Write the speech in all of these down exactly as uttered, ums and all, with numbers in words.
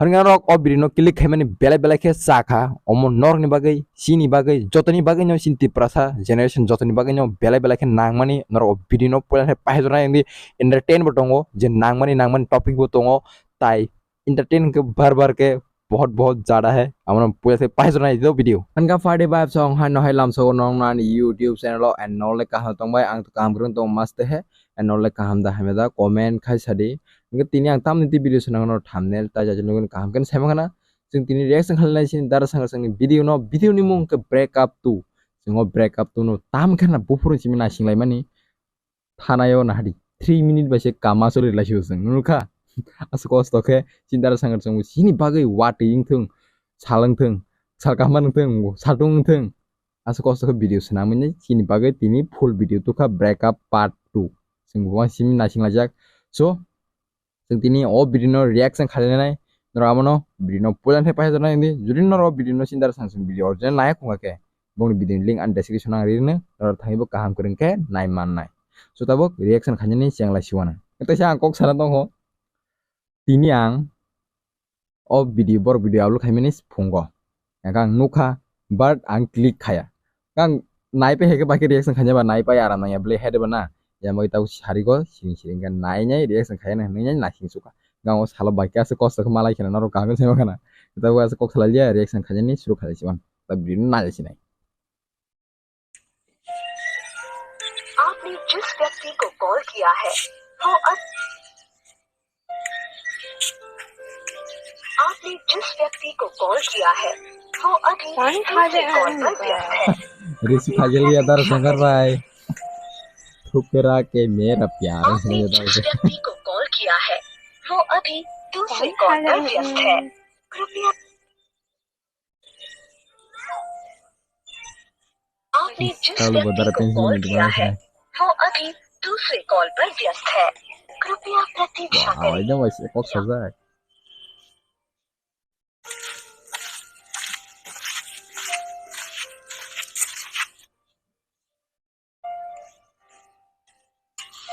Hwnkhe norok o video no click khaimani belai belai khe cha kha, omo norokni bagwi, chini bagwi, jotoni bagwi no chini Tiprasa generation jotoni bagwi no belai belai khe nangmani norok o video no puila khe paithakjak nai wngdi, entertain bo tongo, je nangmani nangmani topic bo tongo, tai entertain hwnkhe bar bar khe bahut bahut jada hai, amo no puila khe paithakjak nai do video. Hwnkhe party vibes ong hai no hai lamsogo nong nani YouTube channel o, and nole kaham tongbai, ang kaham kwrwng tongo maste he, and nole kaham da hamya da comment khai sadi. Hwnkhe tini ang tamni tei video swnamno thumbnail tai jajak nugwi kaham khe saimang khana. Chwng tini reaction khlainai chini Dara Sangkar songni video no, video ni mung khe Break Up two. Chwng o Break Up two no tam khe na buphuru simi naising laimani. Thanaio nahadi three minute bai se kama choli lai sio chwng nukha. Aswk kosto khe chini Dara Sangkar song chini bagwi watwi wngthung, sal wngthung, sal kaham wngthung, saltung wngthung. Aswk kosto khe video swnamwi chini bagwi tini full video tukha Break Up part two. Chwng bo simi naising laijak. So, chwng tini o video no reaction khainai. Norok amo no video no puila khe paithakjak nai wngdi. Jodi norok o video no chini Dara Sangkar song video original naiya khungkha khe, bongni video ni link ang description o ang rinai, norok thangwi bo kaham kwrwng khe nai mannai. So tabuk reaction khainani cheng lai siwana. Teisa ang kok sana tongkho. Tini ang o video, bor video upload khaimani phungo. Ang nukha, but ang click khaya. Ang nai pai hai khe bai khe reaction khaina ba nai pai aram nangya bwlai hai de ba na. Ya moi tau sari go siring siring khe nai nai reaction khaina hinwi nai naising sukha. Ang o salo bai khe aswk kosto khe malai khena norok kaham khe saiman khana. Tabo aswk kok salai liya reaction khainani suru khalai siman. Ta video no nai sinai. आपने जिस व्यक्ति को कॉल किया है, वो अब, आपने जिस व्यक्ति को कॉल किया है, वो अभी पानी खा दूसरे ले कॉल पर आएगा। व्यस्त है। ऋषि खा लिया दर शंकर भाई। ठुकरा के मेरा प्यार आपने है जिस दर। व्यक्ति को कॉल किया है, वो अभी दूसरे पानी कॉल खा पर ले व्यस्त है। आएगा। कृपया आपने जिस Kalau व्यक्ति को कॉल किया है, वो अभी दूसरे कॉल पर व्यस्त है। कृपया प्रतीक्षा करें। Wah, ini masih kok saja.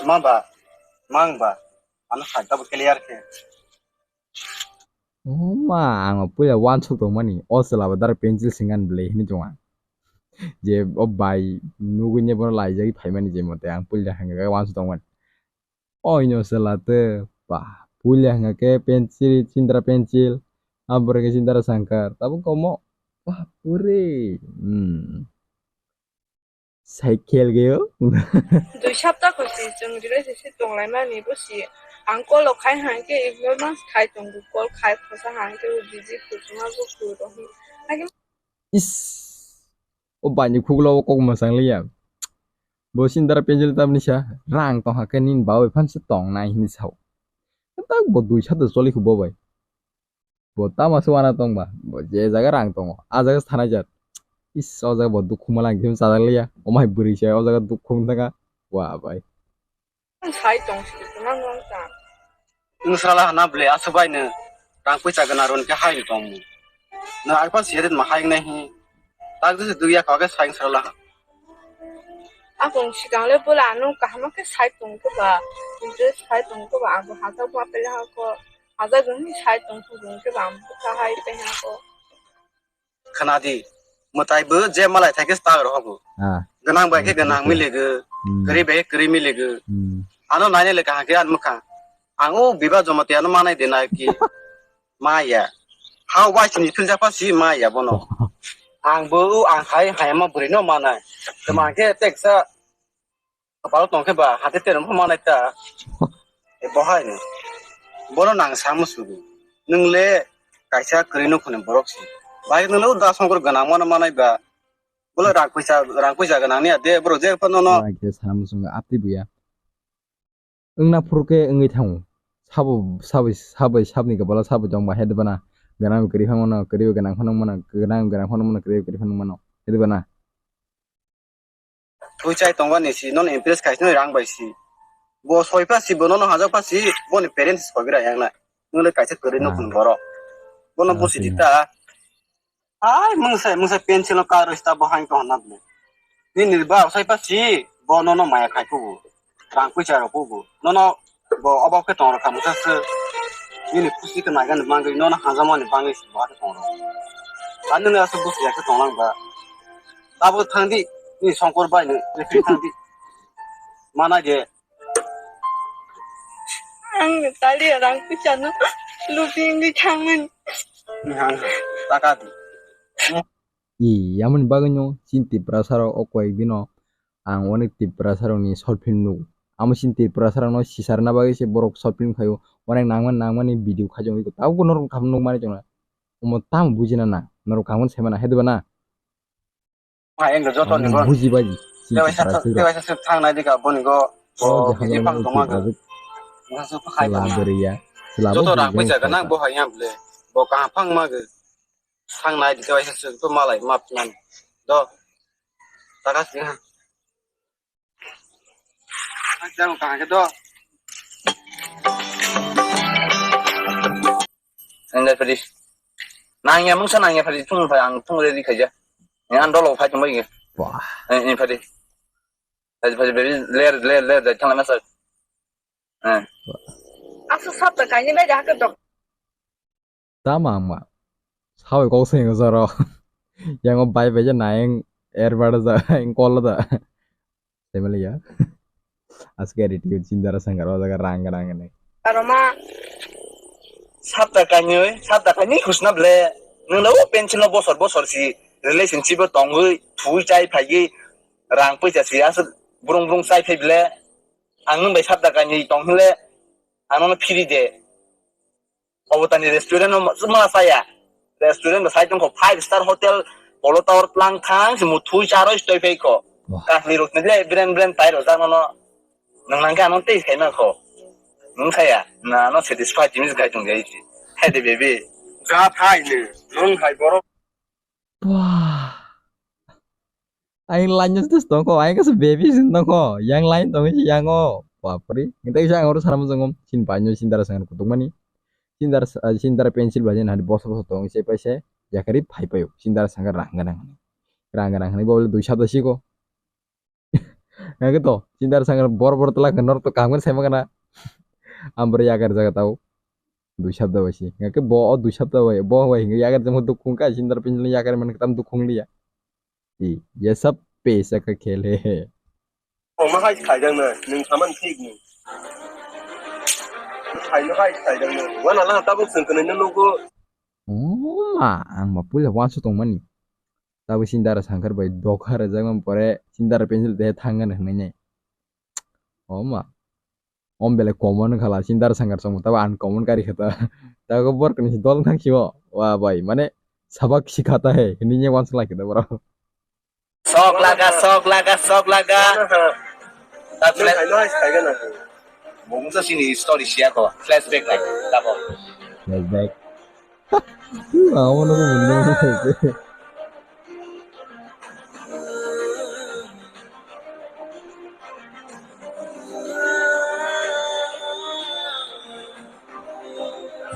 Ma ba, mang ba, ano hai tabo clear khe. O ma, ang puila wansuk tongmani, o chwla bo dara pencil singani bwlai hinwi tong ang. Je o bai nugwi ne bono laijagwi phaimani je mote ang puila hwnka khe wansuk tongmani. O ino chwla tei ba puila hwnka khe pencil, chindra pencil, abore khe chindra sangkar, tabuk komo ba puri. Hmm. Cycle geo. Dui sapta kho si chwng relationship tonglaimani bo si. Ang call rok khai hang khe ignore ma khai tongo, call khai khosa hang khe bo busy khutuma bo khuro. Is. O bani khuklo o kok mwsang liya. Bo sindara penjil tamni sa rang tong hakhe nini babai phan se tong nai hinwi sao. Tak bo dui sapta choli kho bo bai. Bo tama se wana tong ba, bo je jaga rang tongo, a jaga se thanai jat. Is, o jaga bo dukhu malang khe chajak liya. O mai bwrwi se o jaga dukhu wng thaka. Wa bai. Sai tong si, tuma ngong ta. Nwng sala hana ble, aswk bai nw rang puisa gana ron khe hai tong mu. Nw ai pa siya ma hai nai hi. Tak jese dui ya kha khe sai sala ha. Akung sikang le bola ano kahama khe sai tong khe ba. Kintu sai tong khe ba, abo hata ba pele ha ko. Haja gani sai tong khe gong khe ba, am kha hai pe ha ko. Khna di, mwtai bo je malai thai khe star rohogo. Ah. Gwnang bai khe gwnang miligo, hmm, kwrwi bai khe kwrwi miligo. Hmm. Ano naina le kaham khe ang mwkha. Ang o Biba Jamatia no manai de na ki. Maya. Hao bai sini phil japa si maya bono. Ang bo ang hai hai ma bwrwi no manai. Tama khe teksa Kapalo tong khe ba, hati terem pho manai ta. E, bo hai no. Bono nang sa musugo. Nwng le kaisa kwrwi nukhungni borok si. Bai nwng le uda songkor gwnang mano manai ba. Bole rang puisa, rang puisa gwnang ni ya de, bro je phano no. Bai khe sa musungo apti buya. Wngna phuru khe wngwi thango. Sabo, sabo, sabo, sabni kapalo sabo tong ba, he de bana. Gwnang kwrwi phano mano, kwrwi gwnang phano mano, gwnang gwnang phano mano, kwrwi kwrwi phano mano. He de bana. Thwi chai tongmani si, nono impress khaisano rang bai si. Bo soi pha si, bo nono hajak pha si, boni parents soi gra yang na. Nwng le kaisa kwrwi nukhung borok. Bono busi di ta. Hai, mungsa, mungsa pencil no karo sta bo hang tong na bo. Nini ba sai pha si, bo nono maya khai kubu. Rang pui charo kubu. Nono bo obo khe tong rokha mungsa se. Nini khusi khe naigani bagwi, nono hamjakmani bagwi se bo khe tongo. Ani no aswk busi ya khe tonglang ba. Tabuk thangdi, ni Songkor bai ni, ni thangdi. Mana je. Ang tali rang puisa no lubi wngwi thangmani. Ni hang taka di. I, yamoni bagwino chini Tiprasarok o koyek dino ang onek Tiprasarokni short film nugo. Amo chini Tiprasarokno sisarna bagwi se borok short film khaio. Onek nangmani nangmani video khaijak wngwi tabukbo norok kaham nukmani tongna. Omo tamo bujina na, norok kaham saimana, hai diba na? Hai, ang joto ni Ang bo. Buji bai di. Chini Tiprasarok. Tewaisa suk thangnai dikha boni go. O, o, jahai biji phang tongma go. Tiprasarok. Masa suk phai tongma. Labariya. Joto rang paisa ganang bo hai yang ble. Bo kaham phang ma go. Sang nai di kaisa suk to malai map nani. Do. Taka sing ha. Jang kaham ke do. Ang dai padi. Nang ya mungsa nang ya padi tung pa ang tung ready khaja. Yang dolo phai tung bai. Wah. Eh, eh, padi. Padi, padi, baby, ler, ler, ler, dai thang masa. Eh. Asu sab ta kaini bai da ke dok. Tama ma. Sawi kok sing zoro. Yang o bai bai ja naeng er bar da, eng kol da. Semali ya. Aske ri tiyo chindara sangaro daga rang rang ne. Aroma sapta kanyoi, sapta kanyoi khusna ble. Nung na o pencil no bosor bosor si relationship o tongwi thui chai phai rang puisa si asuk brung brung chai phai ble. Ang nung bai sapta kanyoi tong hile. Ang no phiri de. Obotani restaurant no ma saya. Restaurant no sai tongkho five star hotel, Polo Tower tlang thang, si muthui charoi stoi phai kho. Wah. Kasli rok ni le brand brand tai rok jano no. Nang nang ka no tei khai na kho. Nung khaya, na no satisfy jinis khai tong jai ji. Hai de baby. Ja thai ne, nung khai borok. Wah. Aing line just tongko, aing kasa baby sin tongko, yang line tong si yango, bapri. Kita bisa angor saram jongom, sin banyo sin dara sangan kutuk mani, sin dara, ah, sin dara pencil bajen hari boso boso tong se paise, yakari phai payo, sin dara sangan rang ganang, rang ganang hani bawle dui sabda siko. Ngake to, sin dara sangan bor bor tela kenor to kamu sai magana, ambre yakar jaga tau, dui sabda basi, ngake bo o dui sabda bai, bo bai yakar jamo dukung ka, sin dara pencil yakar man ketam dukung liya. Ye sab paisa ka khel hai. Oma hai khai jang na, nung saman thik ni. Khai no hai khai jang na. Wana la tabuk sung kene no nugo. Oma, ang ma puila wansu tong mani. Tabuk sin dara sangkar bai dokha rajak man pore sin dara pencil de thangan hwnai nai. Oma. Om belai common khala, sin dara sangkar song tabo uncommon kari khata. Tago bor kani dol thang sibo. Wa bai, mane sabak sikhata hai, hini ye wansuk lai khata bro. Sok laga, sok laga, sok laga. Bung sa sini story siya ko, flashback lai, tabo. Flashback. Amo no ko.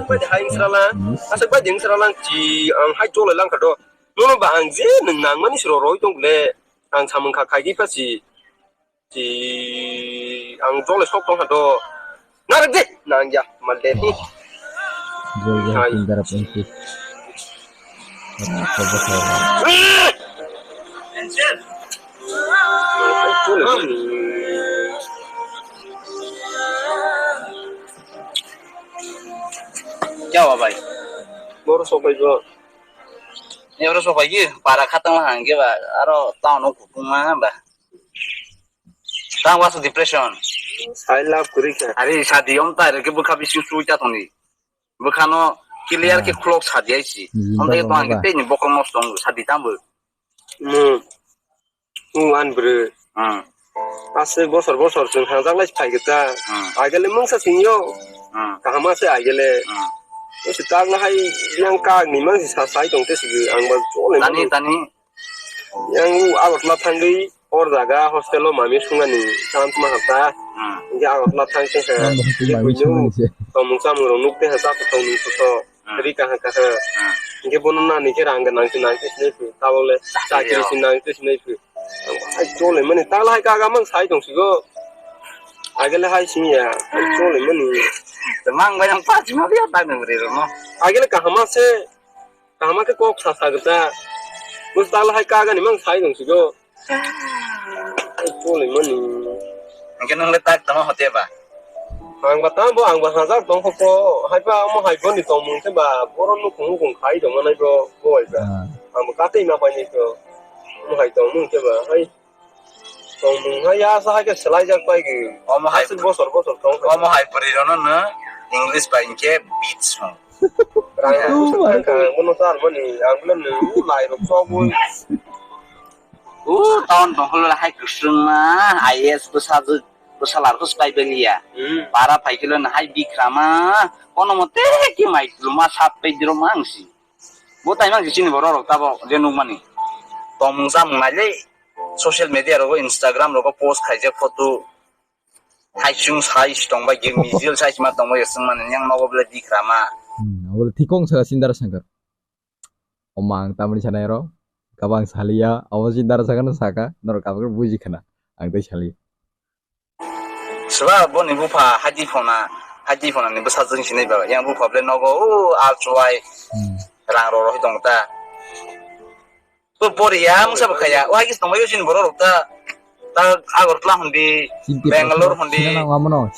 Bai hai srala, aswk bai ding srala chi ang hai cholai lang kha do. Nono ba ang je nung nang mani sro roi tong le, ang samung kha khai di pha si. Chi ang jole sok tong ha do. Narek de nang ya mal de. Jol jol. Hai. Pindara penti. Rasa besar. Kya hua bhai? Boro sok bai jo. Ni boro sok bai ki para khatang hang ke ba aro town o kupung ma ba. Tang wasu depression. I love Kurika. Ari sadi om ta re ke bukha bisi sui ta toni. Bukha no clear ke khulok sadi ai si. Om ta ke tong ke te ni bokong nos tong sadi tam bu. Hmm. Mu an bru. Hmm. Ase bosor bosor sung hangjak lai phai gita. Hmm. Agele mungsa sing yo. Hmm. Kaham ase agele. Hmm. Ese tang hai yang kag ni mang si sa sai tong te si ang ba chole. Tani tani. Yang u Agartala thangwi hor jaga hostel o mami sungani chama chama hata. Hmm. Hingke Agartala thang khe ha. Ang bo hostel o mami sungani se. Tomung chamung rok nuk te ha chapa tong nung soso. Hmm. Ri kaha kaha. Hmm. Hingke bono nani khe rang gwnang se nang khe sinai phu. Tabok le chakri se nang khe sinai phu. Ai chole mani tala hai kaga mang sai tong sigo. Agele hai simi ya, chole mani. Mang bai ang pachima biya ta nang re no. Agele kahama se, kahama ke kok sa sa gata. Mus tala hai kaga ni mang sai dong sigo. Chole mani. Angke nang le tak tama hote ba. Ang ba tamo, ang ba hazar tong ko, hai ba amo hai boni tong mung se ba, boron no kung kung khai dong manai bro, boi ba. Ah. Ang ba kate ma pai ni to. Amo hai tong mung se ba, hai. Tongmung hai ya sa hai khe swlaijak pai khe. Omo hai aswk bosor bosor tong khe. Omo hai bwrwi rwno no English bai hinkhe bitch hwn. Rang rok bwswk thang kha, ang bono chal mani, ang bono nung lai rok chobwi. O town tongkholo hai kwswngma I A S bwsajwk bwsalar hus pai beliya. Hmm. Para phai khelo no hai bikrama kono mote ki mai luma sap pai diro mang si. Bo tai mang si chini borok rok tabo je nukmani. Tongmung chamung nai le. Social media rogo, Instagram rogo post khaijak photo. Haisung sai tongbai ge mijil sai ma tongbai swng mani yang nogo bole dikrama. Hmm, abo le thikong saka sindar sangkar. Omang tamni sanai ro. Kabang saliya, abo sindar saka no saka, nor kabang buji khana. Ang tai sali. Swa boni bupha hadi phona, hadi phona ni bwsa jeng sinai ba. Yang bupha bole nogo o alchuai. Hmm. Rang ro ro tong ta. Bo poriya, mungsa bo khaya. O hai khe tongbaio chini borok rok ta. Ta Agartala hundi, Bangalore hundi,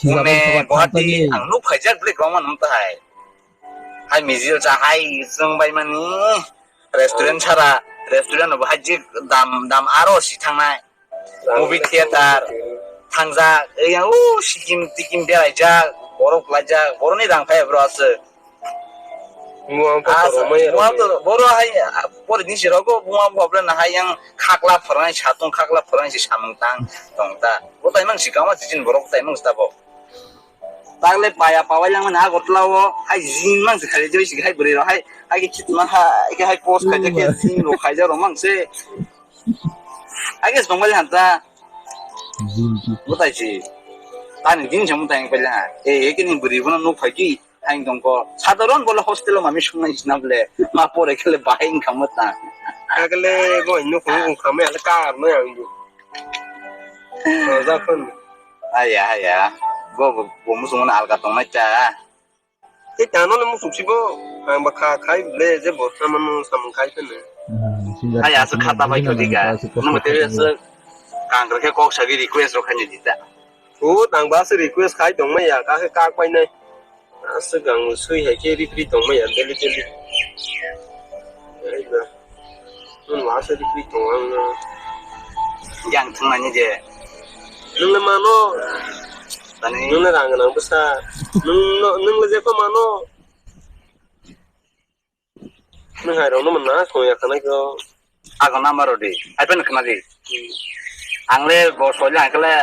Pune, Guwahati, ang nuk phaijak bwlai kwbangma nung ta hai. Hai mijil cha hai chwng bai mani. Restaurant sara, restaurant bo hai jik dam, dam aro si thangnai. Movie theater thangjak, yang o sikim tikim beraijak, borok laijak, borokni rang phai bro aswk. Muang to Asa, toro maya muang rok to, ni. Boro hai, pori din si rogo, muang problem na hai yang khakla phwrang, satung khakla phwrang si samung tang, tong ta. Bo tai mang si kama si chin borok tai mang si tabo. Tagle paya pawai lang mani Agartala o, hai jin mang si khali joi si hai bwrwi rok hai, hai ki chit ma hai, hai ki hai post khai jak ke jin rok khai jak rok mang se. Hai ke song bai han ta. Jin ki. Bo tai si. Tani din jam tai pai la. E, e kini bwrwi bono nuk phai ki. Ang tongko, sadharon bole hostel o mami sungnai sina bole, ma pore kele bahai wngkha mwta. Kakele bo hino kung kung khamai ale kar noi ang bo. Raja khon. Aya, aya. Bo, bo, bo musung na alga tongnai ta. Tei tano le musuk sibo, ang ba kha khai bole je bo samano samung khai khene. Aya, aswk khata bai khodi ga. Nung tei aswk kangra khe kok sagi request rok khaini dita. O, tang ba aswk request khai tongmai ya, kakhe kak painai. Aswk ang sui hai khe ripri tongmaya daily daily. Ai ba. Nwng ba aswk ripri tongo ang no. Yang thwngnani je. Nwng le mano. Tani. Nwng le rang gwnang bwsa. Nwng no, nwng le jekho mano. Nwng hai rok no manna song ya khanai kho. Ako number rw di. Hai phano khna di. Hmm. Ang le bo soi le ang khe le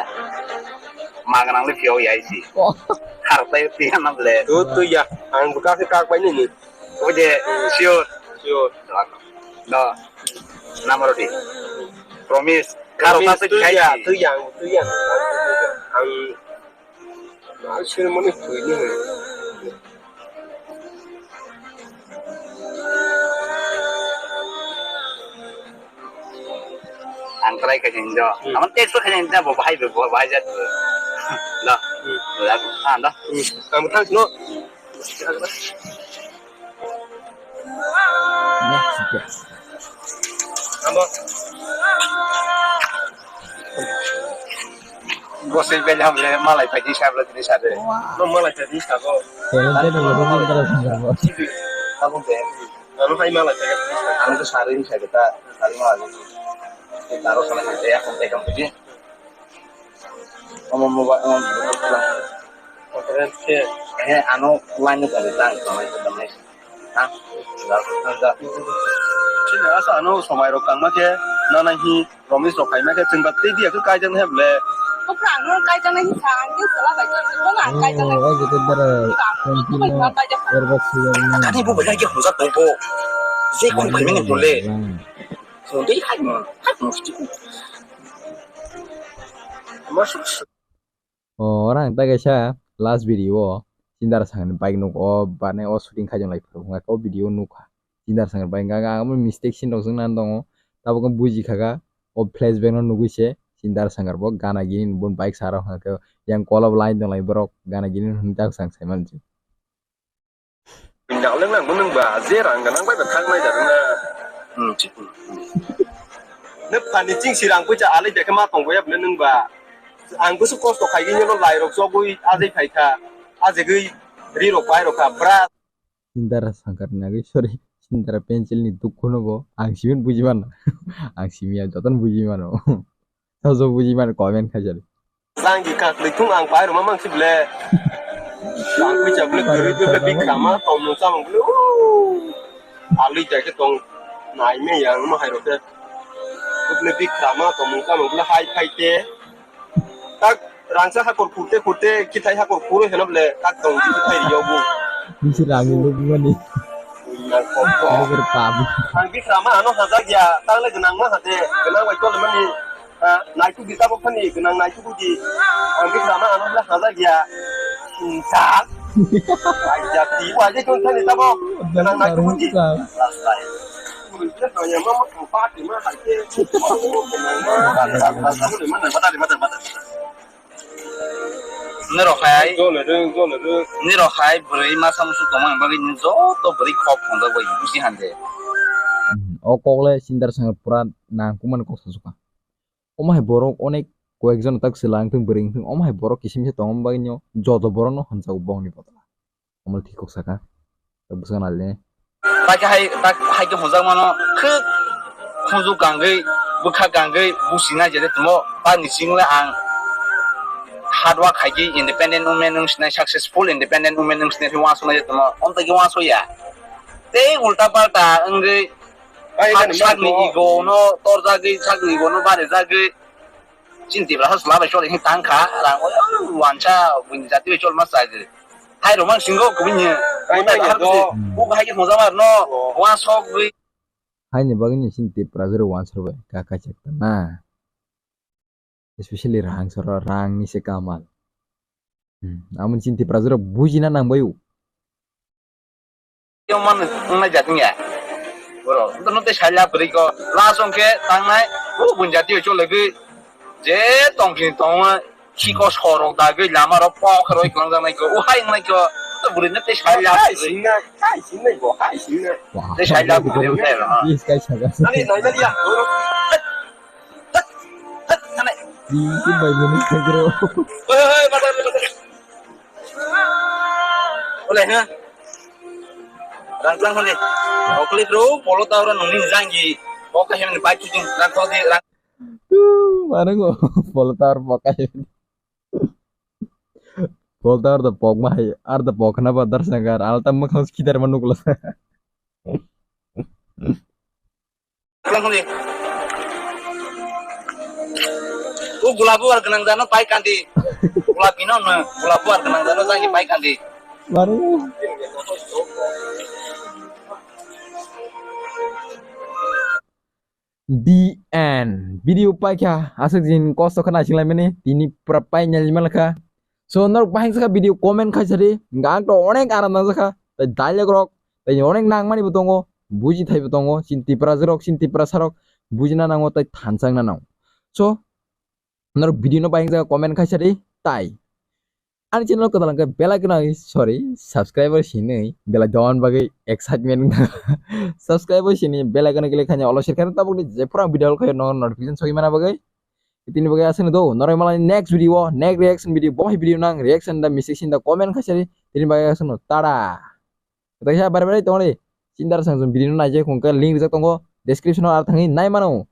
magang ang le phiyok ya isi. Oh. Har tai phiya na ble. Tu, tu ya. Ang buka khe kak bai nini. Oje, sure. Sure. Do. Number rw di. Promise. Karo Promise, ta tu ya, khai. Tu ya, tu ya. Ang Aswk mani kwini hai. Ang try khaini do. Hmm. Amon text khaini do, bo bahai bo bahai jat. Do. Hmm. Do. Ah, do. Hmm. Ang thang no. Amo. Bosai bai ham le malai pai di sabla di sade. No malai pai di sabo. Talented lo ko ni kara sangkar bo. Amo be. Ano hai malai pai di sabo. Ano to sari ni sade ta. Sari malai. Taro sala ni ya kon te kam di. Omo mobile, omo mobile. Conference khe. Eh, ano line no kari tang, tang, tang, tang. Ha? Tang, tang. Chini asa ano somai rok tangma khe, nana hi, Romesh rok khaima khe, chwng ba tei diya khe kaijaknai ble. Kopra ano kaijaknai hi sa, ang khe sala bai khe, ano ang kaijaknai. Oh, oh, gitu, bara. Ano ang kaijaknai. Kani bo bai khe hojak tong bo. Je kung khaimani bole. Song dei hai mo, hai mo. Masuk. O, ora ang ta kaisa last video o Chindar Sangni bike nuk o bane o shooting khaijak lai phuru wngkha o video nukha. Chindar Sangni bike wngkha, ang abo mistake sin rok wngna tongo. Tabuk ang buji kha kha o flashback no nugui se. Sindar Sangar bo gana gini bun bike sara hwnkhe yang kola bo line tong lai borok gana gini hwn tak sang sai manji. Pinda oleng lang nung ba je rang ganang bai ba thang nai da na. Hmm, chik. Ne pani ching si rang puja alai da ma tong boya bne nung ba. Ang busu kosto khai gini lo lai rok jogui ajai phai kha. Ajegui ri rok pai rok kha bra. Sindar Sangar nagui, sorry, Sindar pencil ni dukhu no bo ang simin buji mano. Ang simiya joton buji mano. Sojo buji mano comment khai jani. Jang di kak le thung ang pai roma mang si ble. Ang kui cha ble gari ble ble bik kama tong mung cha mang ble. Alui cha ke tong nai me yang mo hai ro te. Ble bik kama tong mung cha mang ble hai khai te. Tak rangsa hakor khurte khurte kithai hakor khuroi heno ble tak tong kithai riyo bu. Bisi rangni lubmani. Nang kok kok. Nang kok kok. Ang bik rama ano hajak ya, tang le gwnang ma hade, gwnang bai tole mani. Ah, naitu di tabok thani, gwnang naitu di. Ang bik rama ano ble hajak ya. Sungsak. Ai ya ti wa je kun thani tabok. Gwnang naitu di. Last time. Norok hai, norok hai bwrwi masa musu tongmani bagwi nini joto bwrwi kok thongjak bai busi hande. Hmm, o kok le Sindar Sangar pura nangkukmani kok sasukha. Omo hai borok onek koyekjon tak swlang thung bwrwi wngthung, omo hai borok kisim se tongma bagwi no joto borok no hwnjago bongni botol. Omo thik kok saka. Bwskango nalini. Paikha hai, pak-, hai khe hwnjak mano, khwk khunju kangwi, bwkha kangwi, busi nai jede tongmo, pakni simi le ang hard work khai khe independent women wng sinai, successful independent women wng sinai khe uansuk nai tongmo, omtwi khe uansuk ya. Tei ulta palta wngwi sak-, sakni ego no torjagwi, sakni ego no barijagwi, Chini Tiprasa chwla bai choli hwn tang kha, rang bai, oh, wansa, buini jati bai choli ma chai de. Hai rok mang singo kubui ni. Hai mai ya do. Kok hai khe hwnjak ma rwno, wa sok gwi. Haini bagwi ni chini Tiprasa rok wansa bai ka kaisa na. Especially rang soro, rang ni se kamal. Hmm, amo chini Tiprasa rok bujina nang bai o. Yo man wngnai jat wngya. Boro, ntwno tei saila bwrwi ko. Last wngkhe tangnai, o bun jati o chologwi. Je tongphini tongma, khiko sorok dagwi lama rok pok roi kwlangjaknai ko. O hai wngnai ko. To bwrwi no tei saila. Hai sinna, hai sinna bo, hai sinna. Tei saila bwrwi wngkhe. Bis kai saga. Ani nai nai ya. Boro. Hat, hat, hat, hat, hanai. Bisi bai bini sagro. Hoi, hoi, hoi, badar, badar. Ole, ha? Rang tlang hole. Okli bro, polo ta ora nungni janggi. Oka hem ni pai tuju, rang kho di, rang. Tu, mana ngo? Polo ta ora poka hem. Polo ta ora da pok ma hai, ar da pok na ba dar sangar, al tam ma khos kidar ma nukla. O gulabu ar gwnang jano pai kandi. Gulabi no no, gulabu ar gwnang jano jagi pai kandi. Mari. The end. Video paikha, aswk jin kosto khe naisinglaimani, tini pura pai nyalimani kha. So, norok bahai wngkha video comment khaisadi, hwnkha ang to onek aram nangjakha, tei dialogue rok, tei onek nangmani bo tongo, bujithai bo tongo, chini Tiprasa rok, chini Tiprasa rok, bujina nango tei thansa wngna nango. So, norok video no bahai wngkha comment khaisadi, tai. Ani channel kwtal hwnkhe bell icon, sorry, subscriber sinwi belai don bagwi excitement wngkha. Subscriber sini bell icon click khaina olo share khaina tabukni jephuru ang video khayo no notification sogwi mana bagwi. Tini bagwi aswkno do, norok malani next video, next reaction video, bo hai video nang reaction da mistake sin da comment khaisari, tini bagwi aswkno tada. Kaisa bare bare tongdi, chindar sang jong video no naijak hwnkhe link rijak tongo, description o ar thangwi nai mano.